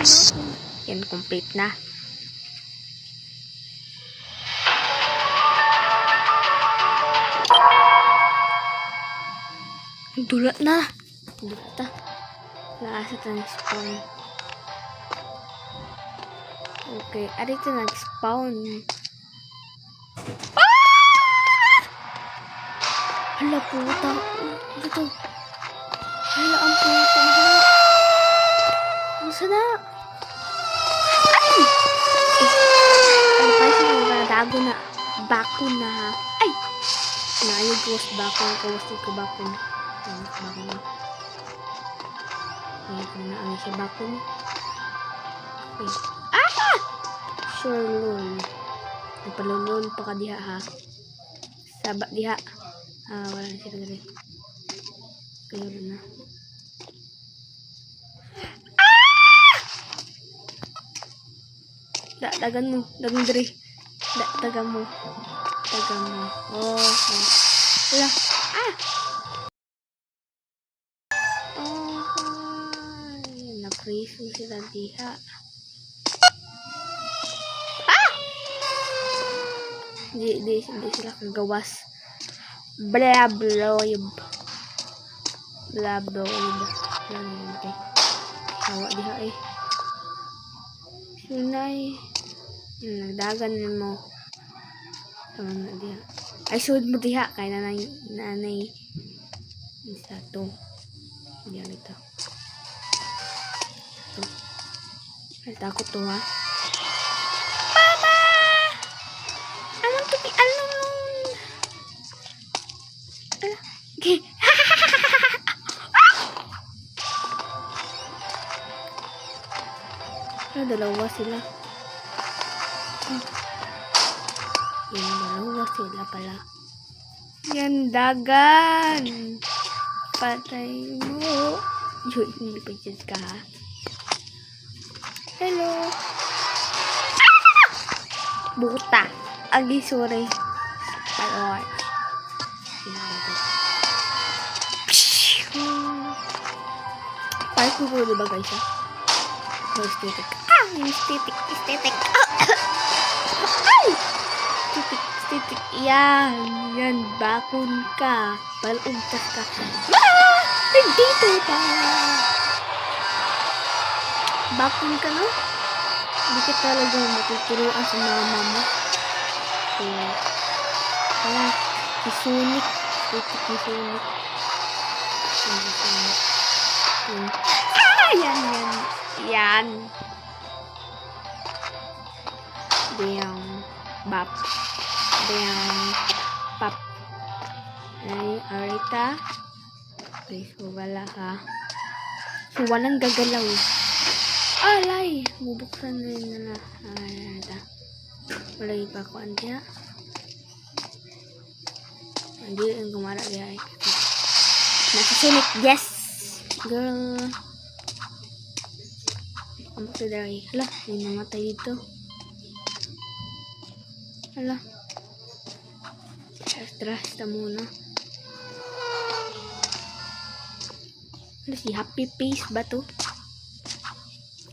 No? Yan, complete na. Dula na. Dula ta. Naasa ta nag-spawn. Okay, ari ta nag-spawn. Ah! Hala, puta. Ano to? Hala, ang puta. Hala. Ang sana. Ay! Eh, ano pa siya nagdago na. Bako na ha. Ay! Naayog kawas bakon. Kawas ko bakon. Ayan, bakon na. Ayan, kung na ang siya bakon. Okay. Ah! Sure, lol. Nagpalulol pa ka diha ha. Saba diha. Ah, wala na sila dali. Kayo na. Ah! Da, dagan mo. Dagan diri. Da, dagan mo. Dagan mo. Oh, oh. Wala. Ah! Oh, ay, napriso sila diha. Ah! Di sila kagawas. Blah, blah, blah, blah, blah, blah, Hawa diha eh. Sunay. Nagdagan mo. Tama na diha. Ay, sud mo diha. Kay nanay, nanay. Isa to. Diha nito. To. Ay, takot to ha. Mama! I want to be alone. Ala. Okay. Ah, dalawa sila. Yan, dalawa sila pala. Yan, dagan! Patay mo. Yun, hindi pa dyan ka ha. Hello! Ah! Buta! Agi, sorry. Alright. Parkour ko, diba guys ha? So, aesthetic. Ah! Yung aesthetic, aesthetic. Ay! Aesthetic, aesthetic. Yan. Yan. Bakon ka. Palugtas ka. Ah! Nandito ka. Bakon ka, no? Hindi ka talaga matuturuan sa mama mo. So, wala. Si Sonic. Aesthetic ni Sonic. Yan, si Sonic. Yan. Ah! Yan, yan. Yan. Damn. Bap. Damn. Pap. Ay, arita. Okay, so wala ha. So, walang gagalaw. Alay! Bubuksan na rin na. Ay, arita. Wala yung pakuan diya. Hindi yung gumara diya. Eh. Nasa Sonic. Yes! Girl. Ang bakit dari? Hala, may namatay dito. Hala. Tara, muna. Ano si Happy Face ba to?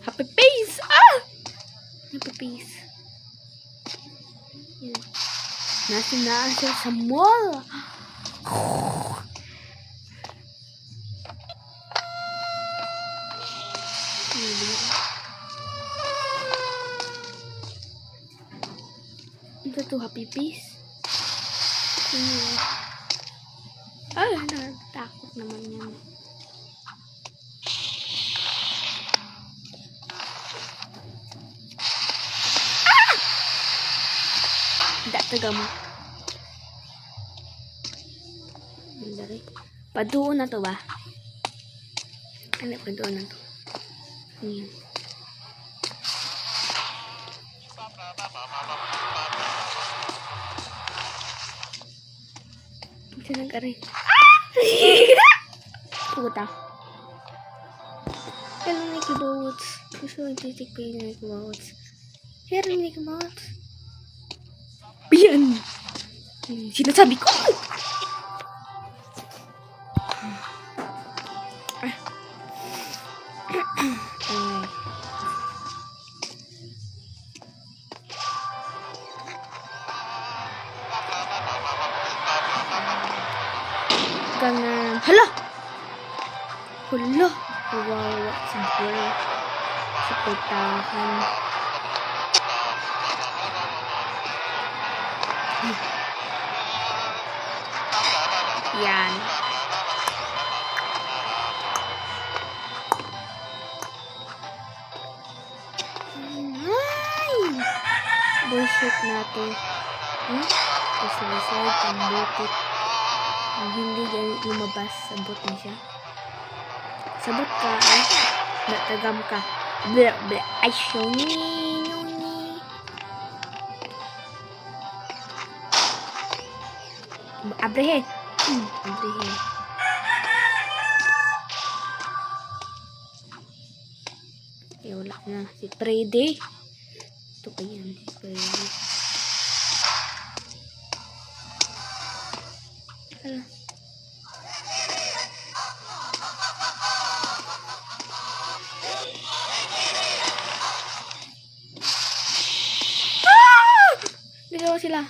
Happy Face! Ah! Happy Face. Yan. Nasa na siya sa mall. Ito to Happy Face. Ano? Ay, natatakot naman yan. Ah! Da, taga mo. Dari. Paduon na to ba? Ano, paduon na to. Ayan. Ito nag-aray. Ah! Puta. Hello, Nicky Boats. Gusto ko titik pa yung Nicky Boats. Hello, Nicky Boats. Yan! Sinasabi ko! Ay. Hala! Kawawa si girl. Sa putahan. Yan. Ay! Bullshit na to. Slide, ang butit. Ang hindi yan lumabas, sabot na siya. Sabot ka, eh. Natagam ka. Bleh, bleh. Ay, shoni, noni. Abrehe. Abrehe. Eh, wala na. Si Freddy. Ito pa yan, si Freddy. Hala. Ah! Dalawa sila.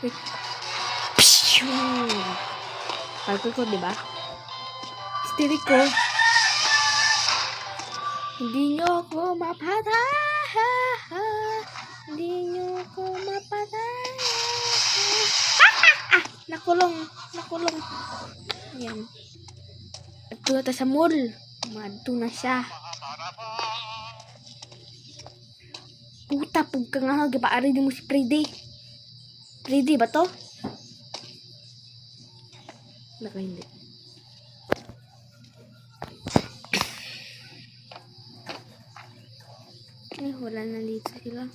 Wait. Pshoo! Parkour ko, di ba? Hysterico. Hindi nyo ako mapatay. Hindi nyo ako mapatay. Ah! Nakulong. Nakulong. Ayan. Adto na ta sa mall. Madto na siya. Puta, pug ka nga. Gipaari mo si Freddy. Freddy ba to? Baka hindi. Ay, wala na dito sila.